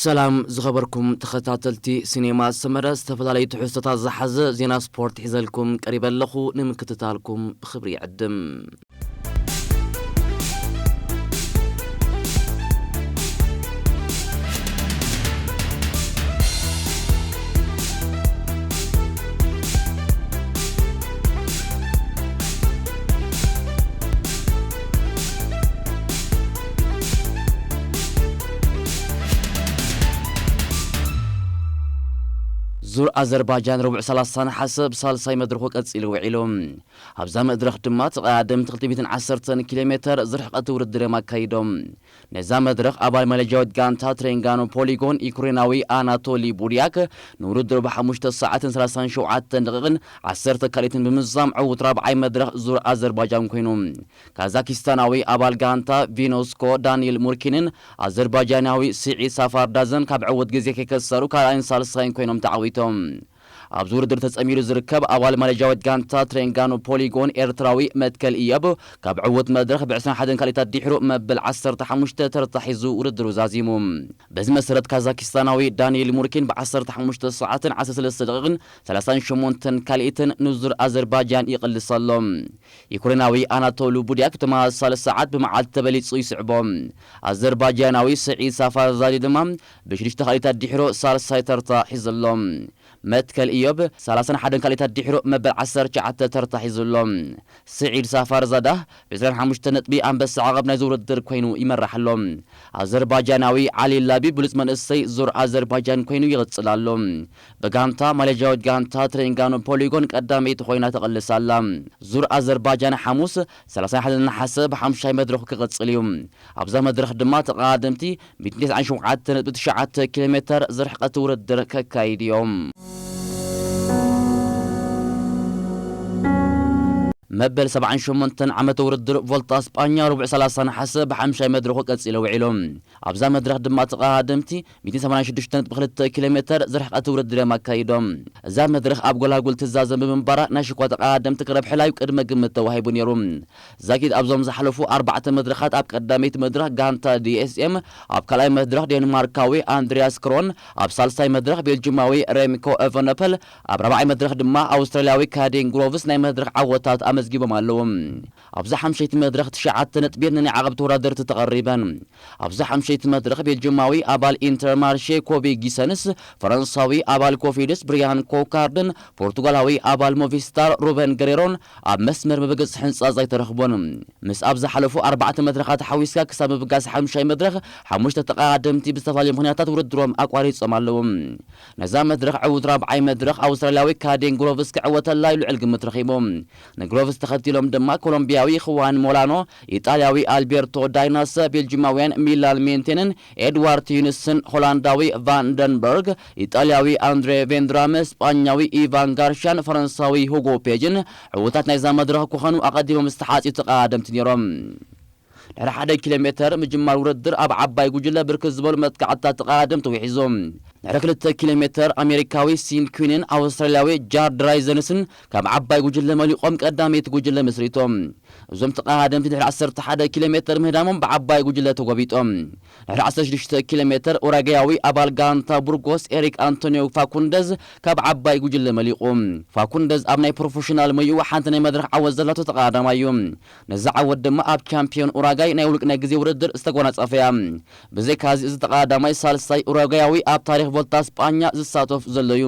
ሰላም ዝኸበርኩም ተኸታተልቲ ሲኔማ ሰመረ፣ ዝተፈላለዩ ትሕዝቶታት ዝሓዘ ዜና ስፖርት ሒዘልኩም ቀሪበ ኣለኹ። ንምክትታልኩም ብኽብሪ ይዕድም። ዙር ኣዘርባጃን ረቡዕ ሰላሳ ነሓሰ ብሳልሳይ መድረኹ ቀጺሉ ውዒሉ። ኣብዛ መድረኽ ድማ ተቐዳደምቲ ክልተ ሚእትን ዓሰርተን ኪሎ ሜተር ዝርሕቐት ውድድር እዮም ኣካይዶም። ነዛ መድረኽ ኣባል ማሌዥያዊት ጋንታ ትሬንጋኖ ፖሊጎን ዩክሬናዊ ኣናቶሊ ቡድያክ ንውድድሩ ብሓሙሽተ ሰዓትን ሰላሳን ሸውዓተን ደቂቕን ዓሰርተ ካልኢትን ብምዝዛም ዕዉት ራብዓይ መድረኽ ዙር ኣዘርባጃን ኮይኑ። ካዛኪስታናዊ ኣባል ጋንታ ቪኖስኮ ዳኒል ሙርኪንን ኣዘርባጃናዊ ስዒድ ሳፋርዳዘን ካብ ዕዉት ግዜ ከይከሰሩ ካልኣይን ሳልሳይን ኮይኖም ተዓዊቶም። ኣብዚ ውድድር ተጸሚሩ ዝርከብ ኣባል ማሌዥያዊት ጋንታ ትሬንጋኖ ፖሊጎን ኤርትራዊ መትከል ኢዮብ ካብ ዕዉት መድረኽ ብ ዕስራን ሓደን ካልኢታት ድሕሩ መበል ዓሰርተ ሓሙሽተ ተርታ ሒዙ ውድድሩ ዛዚሙ። በዚ መሰረት ካዛኪስታናዊ ዳኒል ሙርኪን ብ ዓሰርተ ሓሙሽተ ሰዓትን ዓሰርተ ሰለስተ ደቂቕን ሰላሳን ሸሞንተን ካልኢትን ንዙር ኣዘርባጃን ይቕልስ ኣሎ። ዩክሬናዊ ኣናቶሉ ቡድያክ ተመሳሳሊ ሰዓት ብመዓልቲ ተበሊጹ ይስዕቦ። ኣዘርባጃናዊ ስዒድ ሳፋርዛዲ ድማ ብሽዱሽተ ካልኢታት ድሕሩ ሳልሳይ ተርታ ሒዙ ኣሎ። መትከል ኢዮብ ሰላሳን ሓደን ካልኢታት ድሕሩ መበል ዓሰርተ ትሽዓተ ተርታ ሒዙ ኣሎ። ስዒድ ሳፋርዛዳ ብ ዕስራን ሓሙሽተ ነጥቢ ኣንበሳ ዓቐብ ናይዚ ውድድር ኮይኑ ይመርሕ ኣሎ። ኣዘርባጃናዊ ዓሊ ላቢ ብሉጽ መንእሰይ ዙር ኣዘርባጃን ኮይኑ ይቕጽል ኣሎ። ብጋንታ ማሌዥያዊት ጋንታ ትሬንጋኖ ፖሊጎን ቀዳመይቲ ኮይና ተቐልስ ኣላ። ዙር ኣዘርባጃን ሓሙስ ሰላሳን ሓደን ነሓሰ ብሓሙሻይ መድረኹ ክቕጽል እዩ። ኣብዛ መድረኽ ድማ ተቐዳደምቲ ሚእትን ተስዓን ሸውዓተን ነጥቢ ትሽዓተ ኪሎ ሜተር ዝርሕቐት ውድድር ከካይዱ እዮም። መበል ሰብዓን ሸሞንተን ዓመተ ውድድር ቮልታ ስጳኛ ረቡዕ ሰላሳ ነሓሰ ብሓሙሻይ መድረኹ ቀጺሉ ውዒሉ። ኣብዛ መድረኽ ድማ ተቐዳደምቲ ሚእትን ሰማንያን ሽዱሽተ ነጥቢ ክልተ ኪሎ ሜተር ዝርሕቐት ውድድር እዮም ኣካይዶም። እዛ መድረኽ ኣብ ጎላጉል ትዛዘም ብምንባራ ናይ ሽኳ ተቐዳደምቲ ክረብሕላ እዩ ቅድመ ግምት ተዋሂቡ ነይሩ። ዛጊት ኣብዞም ዝሓለፉ ኣርባዕተ መድረኻት ኣብ ቀዳመይቲ መድረኽ ጋንታ ዲ ኤስ ኤም፣ ኣብ ካልኣይ መድረኽ ዴንማርካዊ ኣንድሪያስ ክሮን፣ ኣብ ሳልሳይ መድረኽ ቤልጅማዊ ሬምኮ ኤቨነፐል፣ ኣብ ራብዓይ መድረኽ ድማ ኣውስትራልያዊ ካዴን ግሮቭስ ናይ መድረኽ ዓወታት ኣመዝጊቦም ኣለዉ። ኣብዛ ሓምሸይቲ መድረኽ ትሽዓተ ነጥቢ ነናይ ዓቐብ ተወዳደርቲ ተቐሪበን። ኣብዛ ሓምሸይቲ መድረኽ ቤልጅማዊ ኣባል ኢንተርማርሼ ኮቢ ጊሰንስ፣ ፈረንሳዊ ኣባል ኮፊድስ ብሪያን ኮካርድን ፖርቱጋላዊ ኣባል ሞቪስታር ሩበን ገሬሮን ኣብ መስመር ምብግጽ ሕንጻጽ ኣይተረኽቦን። ምስ ኣብ ዝሓለፉ ኣርባዕተ መድረኻት ሓዊስካ ክሳብ ምብጋስ ሓምሻይ መድረኽ ሓሙሽተ ተቐዳደምቲ ብዝተፈላለዩ ምኽንያታት ውድድሮም ኣቋሪጾም ኣለዉ። ነዛ መድረኽ ዕዉት ራብዓይ መድረኽ ኣውስትራልያዊ ካዴን ግሮቭስ ክዕወተላ እዩ ልዑል ግምት ረኺቡ። ንግሮቭስ ተኸቲሎም ድማ ኮሎምቢያዊ ኹዋን ሞላኖ፣ ኢጣልያዊ ኣልቤርቶ ዳይናስ፣ ቤልጂማውያን ሚላን ሜንቴንን ኤድዋርድ ዩንስን፣ ሆላንዳዊ ቫንደንበርግ፣ ኢጣልያዊ ኣንድሬ ቬንድራመ፣ ስጳኛዊ ኢቫን ጋርሻን ፈረንሳዊ ሁጎ ፔጅን ዕዉታት ናይዛ መድረኽ ክኾኑ ኣቐዲሞም ዝተሓጽዩ ተቐዳደምቲ ነይሮም። ድሕሪ ሓደ ኪሎ ሜተር ምጅማር ውድድር ኣብ ዓባይ ጉጅለ ብርክት ዝበሉ መጥቃዕትታት ተቐዳደምቲ ውሒዞም። ድሕሪ ክልተ ኪሎ ሜተር ኣሜሪካዊ ሲን ኩንን ኣውስትራልያዊ ጃርድ ራይዘንስን ካብ ዓባይ ጉጅለ መሊቖም ቀዳመይቲ ጉጅለ መስሪቶም። እዞም ተቐዳደምቲ ድሕሪ ዓሰርተ ሓደ ኪሎ ሜተር ምህዳሞም ብዓባይ ጉጅለ ተጎቢጦም። ድሕሪ ዓሰርተ ሽዱሽተ ኪሎ ሜተር ኡራጋያዊ ኣባል ጋንታ ቡርጎስ ኤሪክ ኣንቶኒዮ ፋኩንደዝ ካብ ዓባይ ጉጅለ መሊቑ። ፋኩንደዝ ኣብ ናይ ፕሮፌሽናል መይኡ ሓንቲ ናይ መድረኽ ዓወት ዘላቶ ተቐዳዳማይ እዩ። ነዚ ዓወት ድማ ኣብ ቻምፒዮን ኡራጋይ ናይ ውልቅ ናይ ግዜ ውድድር ዝተጎናጸፈ እያ። ብዘይካዚ እዚ ተቐዳዳማይ ሳልሳይ ኡራጋያዊ ኣብ ታሪኽ ቮልታ ስጳኛ ዝሳተፍ ዘሎ እዩ።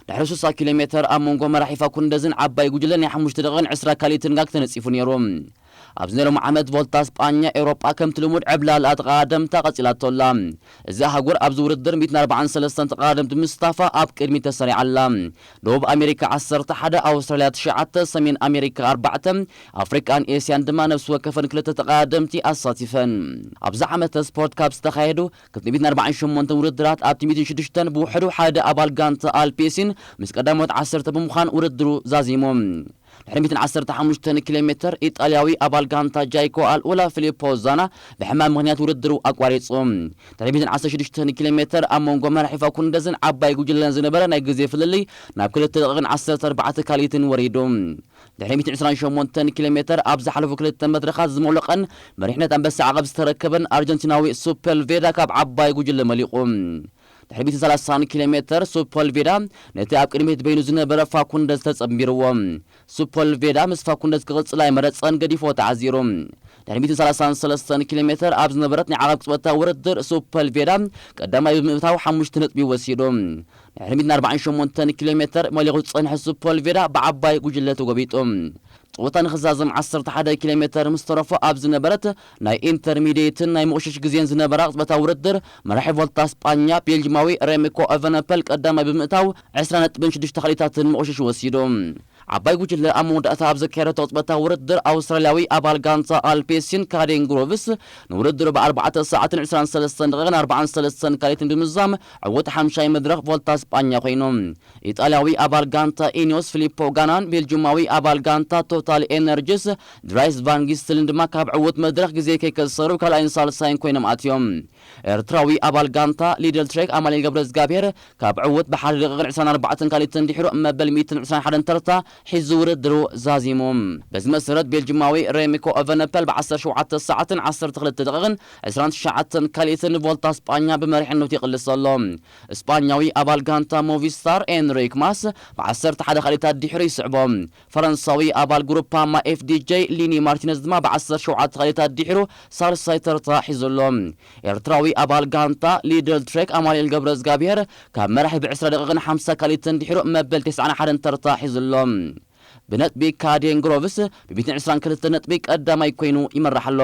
ድሕሪ ስሳ ኪሎ ሜተር ኣብ መንጎ መራሒ ፋኩንደዝን ዓባይ ጉጅለ ናይ ሓሙሽተ ደቂቕን ዕስራ ካልኢትን ጋግ ተነጺፉ ነይሩ። ኣብዚ ናይ ሎሚ ዓመት ቮልታ ስጳኛ ኤውሮጳ ከምቲ ልሙድ ዕብላል ኣተቐዳደምታ ቀጺላቶ ኣላ። እዚ ኣህጉር ኣብዚ ውድድር ሚእትን ኣርባዓን ሰለስተን ተቐዳደምቲ ምስታፋ ኣብ ቅድሚት ተሰሪዓ ኣላ። ደቡብ ኣሜሪካ ዓሰርተ ሓደ፣ ኣውስትራልያ ትሽዓተ፣ ሰሜን ኣሜሪካ ኣርባዕተ፣ ኣፍሪቃን ኤስያን ድማ ነፍሲ ወከፈን ክልተ ተቐዳደምቲ ኣሳቲፈን። ኣብዚ ዓመተ ስፖርት ካብ ዝተኻየዱ ክልተ ሚእትን ኣርባዓን ሸሞንተን ውድድራት ኣብቲ ሚእትን ሽዱሽተን ብውሕዱ ሓደ ኣባል ጋንታ ኣልፔሲን ምስ ቀዳሞት ዓሰርተ ብምዃን ውድድሩ ዛዚሙ። ድሕሪ ሚእትን ዓሰርተ ሓሙሽተን ኪሎ ሜተር ኢጣልያዊ ኣባል ጋንታ ጃይኮ ኣልኡላ ፊሊፖ ዛና ብሕማም ምኽንያት ውድድሩ ኣቋሪጹ። ድሕሪ ሚእትን ዓሰርተ ሽዱሽተን ኪሎ ሜተር ኣብ መንጎ መራሒ ፋኩንደዝን ዓባይ ጉጅለን ዝነበረ ናይ ግዜ ፍልልይ ናብ ክልተ ደቂቕን ዓሰርተ ኣርባዕተ ካልኢትን ወሪዱ። ድሕሪ ሚእትን ዕስራን ሸሞንተን ኪሎ ሜተር ኣብ ዝሓለፉ ክልተ መድረኻት ዝሞለቐን መሪሕነት ኣንበሳ ዓቐብ ዝተረከበን ኣርጀንቲናዊ ሱፐልቬዳ ካብ ዓባይ ጉጅለ መሊቑ። ድሕሪ ሚእትን ሰላሳን ኪሎ ሜተር ሱፖልቬዳ ነቲ ኣብ ቅድሚት በይኑ ዝነበረ ፋኩንደስ ተጸንቢርዎ። ሱፖልቬዳ ምስ ፋኩንደስ ክቕጽል ኣይመረጸን፣ ገዲፎ ተዓዚሩ። ድሕሪ ሚእትን ሰላሳን ሰለስተን ኪሎ ሜተር ኣብ ዝነበረት ናይ ዓቐብ ቅጽበታዊ ውድድር ሱፖልቬዳ ቀዳማይ ብምእታው ሓሙሽተ ነጥቢ ወሲዱ። ድሕሪ ሚእትን ኣርባዓን ሸሞንተን ኪሎ ሜተር መሊቑ ዝጸንሐ ሱፖልቬዳ ብዓባይ ጉጅለ ተጎቢጡ። ጸወታ ንኽዛዘም ዓሰርተ ሓደ ኪሎ ሜተር ምስ ተረፎ ኣብ ዝነበረት ናይ ኢንተርሚዲየትን ናይ ምቑሽሽ ግዜን ዝነበራ ቅጽበታዊ ውድድር፣ መራሒ ቮልታ ስጳኛ ቤልጅማዊ ሬሚኮ ኤቨነፐል ቀዳማይ ብምእታው ዕስራ ነጥብን ሽዱሽተ ካልኢታትን ምቑሽሽ ወሲዱ። ዓባይ ጉጅለ ኣብ መወዳእታ ኣብ ዘካየደቶ ቅጽበታዊ ውድድር፣ ኣውስትራልያዊ ኣባል ጋንታ ኣልፔሲን ካዴን ግሮቭስ ንውድድሩ ብኣርባዕተ ሰዓትን ዕስራን ሰለስተን ደቂቕን ኣርባዓን ሰለስተን ካልኢትን ብምዝዛም ዕዉት ሓምሻይ መድረኽ ቮልታ ስጳኛ ኮይኑ። ኢጣልያዊ ኣባል ጋንታ ኢኒዮስ ፊሊፖ ጋናን ቤልጅማዊ ኣባል ጋንታ ቶታል ኤነርጂስ ድራይስ ቫን ጊስትልን ድማ ካብ ዕዉት መድረኽ ግዜ ከይከሰሩ ካልኣይን ሳልሳይን ኮይኖም ኣትዮም። ኤርትራዊ ኣባል ጋንታ ሊድል ትሬክ ኣማኑኤል ገብረ እግዚኣብሔር ካብ ዕዉት ብሓደ ደቂቕን ዕስራን ኣርባዕተን ካልኢትን ድሕሩ መበል ሚእትን ዕስራን ሓደን ተርታ ሒዙ ውድድሩ ዛዚሙ። በዚ መሰረት ቤልጅማዊ ሬሚኮ ኤቨነፐል ብዓሰርተ ሸውዓተ ሰዓትን ዓሰርተ ክልተ ደቂቕን ዕስራን ትሽዓተን ካልኢትን ንቮልታ ስጳኛ ብመሪሕነቱ ይቕልስ ኣሎ። ስጳኛዊ ኣባል ጋንታ ሞቪስታር ኤንሪክ ማስ ብዓሰርተ ሓደ ካልኢታት ድሕሩ ይስዕቦ። ፈረንሳዊ ኣባል ግሩፓማ ኤፍዲጄ ሊኒ ማርቲነዝ ድማ ብዓሰርተ ሸውዓተ ካልኢታት ድሕሩ ሳልሳይ ተርታ ሒዙ ኣሎ። ኤርትራዊ ኣባል ጋንታ ሊድል ትሬክ ኣማኑኤል ገብረ እግዚኣብሔር ካብ መራሒ ብዕስራ ደቂቕን ሓምሳ ካልኢትን ድሕሩ መበል ተስዓን ሓደን ተርታ ሒዙ ኣሎ። ብነጥቢ ካዴን ግሮቭስ ብሚእትን ዕስራን ክልተ ነጥቢ ቀዳማይ ኮይኑ ይመራሕ ኣሎ።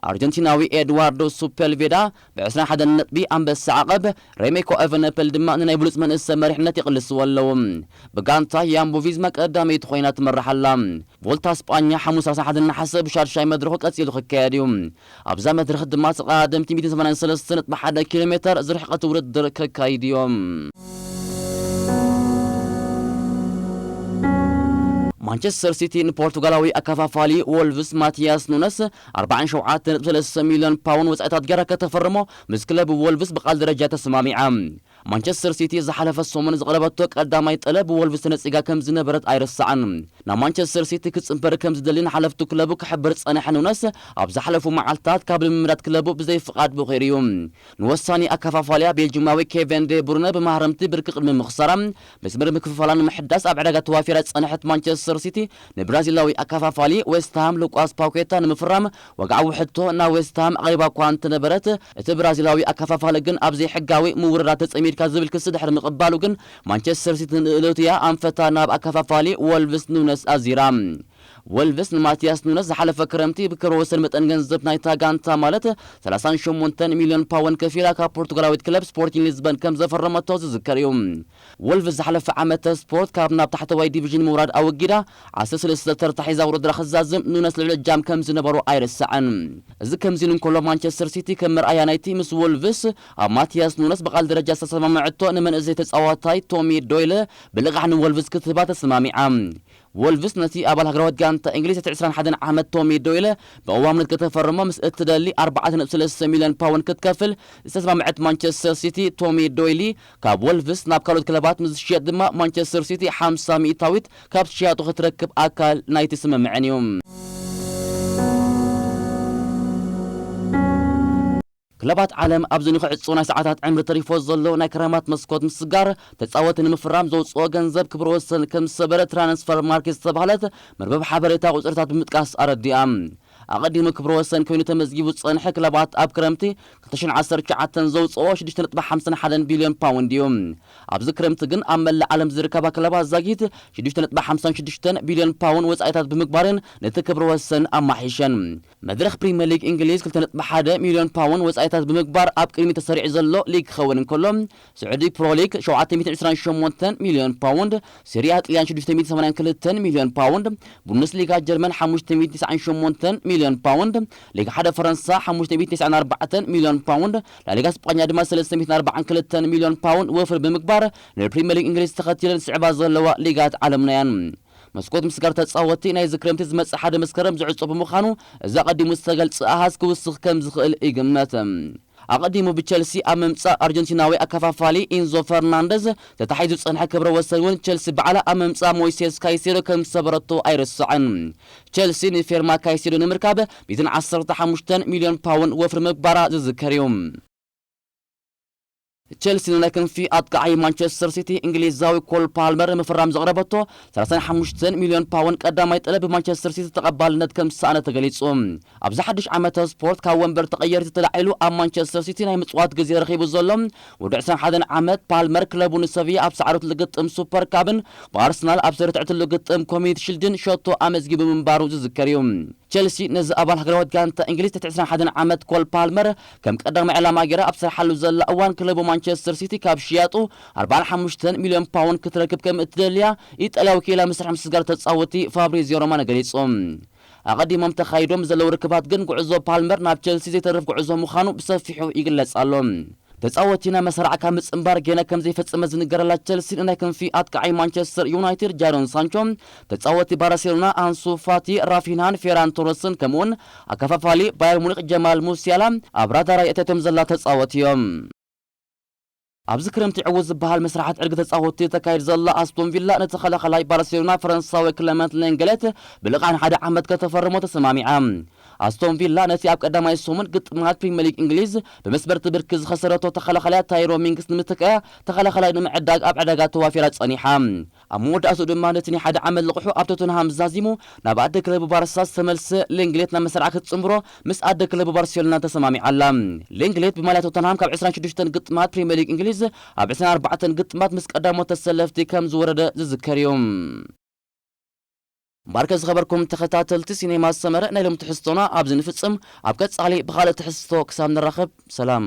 ኣርጀንቲናዊ ኤድዋርዶ ሱፐልቬዳ ብዕስራን ሓደን ነጥቢ ኣንበሳ ዓቐብ፣ ሬሜኮ ኤቨነፐል ድማ ንናይ ብሉጽ መንእሰ መሪሕነት ይቕልስዎ ኣለዉ። ብጋንታ ያምቦ ቪዝማ ቀዳመይቲ ኮይና ትመርሕ ኣላ። ቮልታ ስጳኛ ሓሙስ ዓሰርተ ሓደ ነሓሰ ብሻድሻይ መድረኹ ቀጺሉ ክካየድ እዩ። ኣብዛ መድረኽ ድማ ተቐዳደምቲ ሚእትን ሰማንያን ሰለስተ ነጥቢ ሓደ ኪሎ ሜተር ዝርሕቐት ውድድር ከካይዱ እዮም። ማንቸስተር ሲቲ ንፖርቱጋላዊ ኣከፋፋሊ ወልቭስ ማቲያስ ኑነስ ኣርባዓን ሸውዓተ ነጥቢ ሰለስተ ሚልዮን ፓውንድ ወጻኢታት ገይራ ከተፈርሞ ምስ ክለብ ወልቭስ ብቓል ደረጃ ተሰማሚዓ። ማንቸስተር ሲቲ ዝሓለፈ ሰሙን ዘቕረበቶ ቀዳማይ ጠለብ ብወልቭስ ተነጺጋ ከም ዝነበረት ኣይርሳዕን። ናብ ማንቸስተር ሲቲ ክጽንበር ከም ዝደሊ ንሓለፍቱ ክለቡ ክሕብር ዝጸንሐ ኑነስ፣ ኣብ ዝሓለፉ መዓልታት ካብ ልምምዳት ክለቡ ብዘይ ፍቓድ ብቑይሩ እዩ። ንወሳኒ ኣከፋፋልያ ቤልጂማዊ ኬቨን ዴ ብሩነ ብማህረምቲ ብርኪ ቅድሚ ምኽሳራ፣ መስመር ምክፍፋላ ንምሕዳስ ኣብ ዕዳጋ ተዋፊራ ዝጸንሐት ማንቸስተር ሲቲ፣ ንብራዚላዊ ኣከፋፋሊ ዌስትሃም ሉቃስ ፓኬታ ንምፍራም ዋግዓ ውሕቶ ናብ ዌስትሃም ኣቕሪባ እኳ እንተነበረት፣ እቲ ብራዚላዊ ኣከፋፋሊ ግን ኣብ ዘይሕጋዊ ምውርራድ ተጸሚድካ ዝብል ክሲ ድሕሪ ምቕባሉ ግን፣ ማንቸስተር ሲቲ ንእለቱ እያ ኣንፈታ ናብ ኣከፋፋሊ ወልቭስ ኑነስ ኣዚራ። ወልቭስ ንማቲያስ ኑነስ ዝሓለፈ ክረምቲ ብክብረ ወሰን መጠን ገንዘብ ናይታ ጋንታ፣ ማለት ሰላሳን ሸሞንተን ሚልዮን ፓውንድ ከፊላ ካብ ፖርቱጋላዊት ክለብ ስፖርቲንግ ሊዝበን ከም ዘፈረመቶ ዝዝከር እዩ። ወልቭስ ዝሓለፈ ዓመተ ስፖርት ካብ ናብ ታሕተዋይ ዲቪዥን ምውራድ ኣወጊዳ፣ ዓሰርተ ሰለስተ ተርታ ሒዛ ውድድራ ክዛዝም ኑነስ ልዕሊ እጃም ከም ዝነበሮ ኣይርሳዕን። እዚ ከምዚ ኢሉ እንከሎ፣ ማንቸስተር ሲቲ ከም መርኣያ ናይቲ ምስ ወልቭስ ኣብ ማቲያስ ኑነስ ብቓል ደረጃ ዝተሰማምዐቶ ንመንእሰይ ተጻዋታይ ቶሚ ዶይለ ብልቓሕ ንወልቭስ ክትህባ ተሰማሚዓ። ወልቭስ ነቲ ኣባል ሃገራዊት ጋንታ እንግሊዝ እቲ ዕስራን ሓደን ዓመት ቶሚ ዶይለ ብቐዋምነት ከተፈርሞ ምስ እትደሊ ኣርባዕተ ነጥቢ ሰለስተ ሚልዮን ፓውንድ ክትከፍል ዝተስማምዐት ማንቸስተር ሲቲ፣ ቶሚ ዶይሊ ካብ ወልቭስ ናብ ካልኦት ክለባት ምስ ዝሽየጥ ድማ ማንቸስተር ሲቲ ሓምሳ ሚእታዊት ካብ ሽያጡ ክትረክብ ኣካል ናይቲ ስምምዕን እዩ። ክለባት ዓለም ኣብዚ ንኽዕጾ ናይ ሰዓታት ዕምሪ ተሪፎ ዘሎ ናይ ክረማት መስኮት ምስጋር፣ ተጻወቲ ንምፍራም ዘውጽኦ ገንዘብ ክብረ ወሰን ከም ዝሰበረ ትራንስፈር ማርኬት ዝተባህለት መርበብ ሓበሬታ ቁጽርታት ብምጥቃስ ኣረዲኣ። ኣቐዲሙ ክብረ ወሰን ኮይኑ ተመዝጊቡ ዝጸንሐ፣ ክለባት ኣብ ክረምቲ ክልተ ሽሕን ዓሰርተ ትሽዓተን ዘውጽኦ ሽዱሽተ ነጥቢ ሓምሳን ሓደን ቢልዮን ፓውንድ እዩ። ኣብዚ ክረምቲ ግን ኣብ መላእ ዓለም ዝርከባ ክለባት ዛጊት ሽዱሽተ ነጥቢ ሓምሳን ሽዱሽተን ቢልዮን ፓውንድ ወጻኢታት ብምግባረን ነቲ ክብረ ወሰን ኣማሒሸን። መድረኽ ፕሪምየር ሊግ እንግሊዝ ክልተ ነጥቢ ሓደ ሚልዮን ፓውንድ ወጻኢታት ብምግባር ኣብ ቅድሚት ተሰሪዑ ዘሎ ሊግ ክኸውን እንከሎ፣ ስዑዲ ፕሮ ሊግ ሸውዓተ ሚእትን ዕስራን ሸሞንተን ሚልዮን ፓውንድ፣ ሴሪኣ ጥልያን ሽዱሽተ ሚእትን ሰማንያን ክልተን ሚልዮን ፓውንድ፣ ቡንደስሊጋ ጀርመን ሓሙሽተ ሚእትን ተስዓን ሸሞንተን ሚልዮን ፓውንድ፣ ሊግ ሓደ ፈረንሳ ሓሙሽተ ሚእትን ተስዓን ኣርባዕተን ሚልዮን ፓውንድ፣ ላሊጋ ስጳኛ ድማ ሰለስተ ሚእትን ኣርባዓን ክልተን ሚልዮን ፓውንድ ወፍሪ ብምግባር፣ ንፕሪምየር ሊግ እንግሊዝ ተኸቲለን ዝስዕባ ዘለዋ ሊጋት ዓለምና እየን። መስኮት ምስጋር ተጻወትቲ ናይዚ ክረምቲ ዝመጽእ ሓደ መስከረም ዝዕጾ ብምዃኑ፣ እዚ ኣቐዲሙ ዝተገልጸ ኣሃዝ ክውስኽ ከም ዝኽእል ይግመት። ኣቐዲሙ ብቸልሲ ኣብ ምምጻእ ኣርጀንቲናዊ ኣከፋፋሊ ኢንዞ ፈርናንደዝ ተታሒዙ ዝጸንሐ ክብረ ወሰን እውን፣ ቸልሲ ባዕላ ኣብ ምምጻእ ሞይሴስ ካይሴዶ ከም ዝሰበረቶ ኣይርስዕን። ቸልሲ ንፌርማ ካይሴዶ ንምርካብ ሚእትን ዓሰርተ ሓሙሽተን ሚልዮን ፓውንድ ወፍሪ ምግባራ ዝዝከር እዩ። ቸልሲ ንናይ ክንፊ ኣጥቃዓይ ማንቸስተር ሲቲ እንግሊዛዊ ኮል ፓልመር ንምፍራም ዘቕረበቶ ሰላሳ ሓሙሽተ ሚልዮን ፓውንድ ቀዳማይ ጠለብ ብማንቸስተር ሲቲ ተቐባልነት ከም ዝሰኣነ ተገሊጹ። ኣብዚ ሓድሽ ዓመተ ስፖርት ካብ ወንበር ተቐየርቲ ተላዒሉ ኣብ ማንቸስተር ሲቲ ናይ ምጽዋት ግዜ ረኺቡ ዘሎ ወዲ ዕስራን ሓደን ዓመት ፓልመር ክለቡ ንሰቪያ ኣብ ሳዕሩት ልግጥም ሱፐር ካብን ብኣርሰናል ኣብ ዝርትዕትሉ ግጥም ኮሚኒቲ ሽልድን ሸቶ ኣመዝጊቡ ምንባሩ ዝዝከር እዩ። ቸልሲ ነዚ ኣባል ሃገራዊት ጋንታ እንግሊዝ ትሕቲ ዕስራን ሓደን ዓመት ኮል ፓልመር ከም ቀዳማይ ዕላማ ገይራ ኣብ ዝሰርሓሉ ዘላ እዋን ክለቡ ማንቸስተር ሲቲ ካብ ሽያጡ ኣርባዓን ሓሙሽተን ሚልዮን ፓውንድ ክትረክብ ከም እትደልያ ኢጣልያዊ ክኢላ መስርሕ ምስግጋር ተጻወቲ ፋብሪዚዮ ሮማኖ ገሊጹ። ኣቐዲሞም ተኻይዶም ዘለዉ ርክባት ግን ጉዕዞ ፓልመር ናብ ቸልሲ ዘይተርፍ ጉዕዞ ምዃኑ ብሰፊሑ ይግለጽ ኣሎ። ተጻወቲ ናብ መሰራዕ ካብ ምጽንባር ገና ከም ዘይፈጸመ ዝንገረላ ቸልሲ ንናይ ክንፊ ኣጥቃዓይ ማንቸስተር ዩናይትድ ጃዶን ሳንቾ፣ ተጻወቲ ባርሴሎና ኣንሱ ፋቲ፣ ራፊንሃን ፌራን ቶረስን ከምኡውን ኣከፋፋሊ ባየር ሙኒክ ጀማል ሙሲያላ ኣብ ራዳራ የእተቶም ዘላ ተጻወቲ እዮም። ኣብዚ ክረምቲ ዕዉት ዝበሃል መስራሓት ዕርጊ ተጻወቲ ተካይድ ዘላ ኣስቶን ቪላ ንተኸላኸላይ ባርሴሎና ፈረንሳዊ ክለመንት ሌንገሌት ብልቓን ሓደ ዓመት ከተፈርሞ ተሰማሚዓ። ኣስቶን ቪላ ነቲ ኣብ ቀዳማይ ሰሙን ግጥማት ፕሪምየር ሊግ እንግሊዝ ብመስበርቲ ብርኪ ዝኸሰረቶ ተኸላኸላይ ታይሮ ሚንግስ ንምትካእ ተኸላኸላይ ንምዕዳግ ኣብ ዕዳጋ ተዋፊራ ጸኒሓ። ኣብ መወዳእቱ ድማ ነቲ ናይ ሓደ ዓመት ልቕሑ ኣብ ቶተንሃም ዛዚሙ ናብ ኣደ ክለቡ ባርሳ ዝተመልሰ ሌንግሌት ናብ መሰርዓ ክትጽንብሮ ምስ ኣደ ክለቡ ባርሴሎና ተሰማሚዓላ። ሌንግሌት ብማልያ ቶተንሃም ካብ ዕስራን ሽዱሽተን ግጥማት ፕሪምየር ሊግ እንግሊዝ ኣብ ዕስራን ኣርባዕተን ግጥማት ምስ ቀዳሞት ተሰለፍቲ ከም ዝወረደ ዝዝከር እዩ። እምበኣርከ ዝኸበርኩም ተኸታተልቲ ሲኔማ ሰመረ ናይ ሎም ትሕዝቶና ኣብዚ ንፍጽም። ኣብ ቀጻሊ ብኻልእ ትሕዝቶ ክሳብ ንራኸብ ሰላም።